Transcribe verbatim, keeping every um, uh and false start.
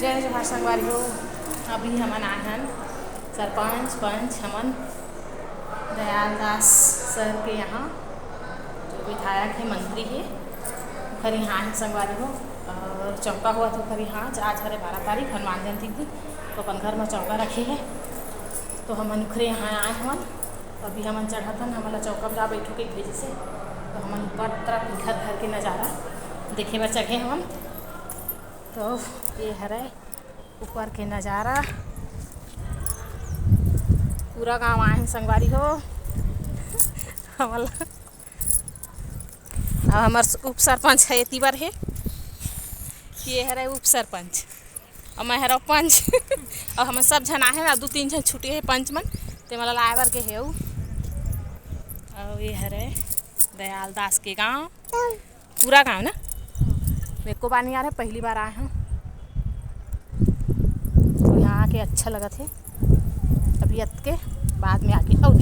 जय जोहार संगवारी हो। अभी हमन आए हन सरपंच, पंच, हमन दयाल दास सर के यहाँ, जो विधायक हे, मंत्री हे, ओखर यहाँ आए हन संगवारी हो। और चौका होवत हे ओखर यहाँ, आज, आज हरे बारह तारीख, हनुमान जयंती के दिन, तो अपन घर में चौका रखे हे, तो हमन ओखरे यहाँ आए हवन। अभी हमन चढ़त हन, हमन ला चौका ला बैठो के भेजिस हे, तो हमन ऊपर तरफ घर, घर के नज़ारा देखे बर चढ़े हवन। तो ये हरे ऊपर के नज़ारा, पूरा गांव आए हे संगवारी हो। हमन ला, अब हमर उप सरपंच हे, एती बर हे कि ये हरे उप सरपंच, और मैं हरव पंच। और हमन सब झन आहे ना, दू तीन झन छुटे हे पंच मन, ते मला लाए बर के हे। और ये हरे दयाल दास के गांव, पूरा गांव ना, मेरे को बार नहीं आ रहा, पहली बार आए हंव। तो यहाँ आके अच्छा लगत हे। अभी अतके, बाद में आके और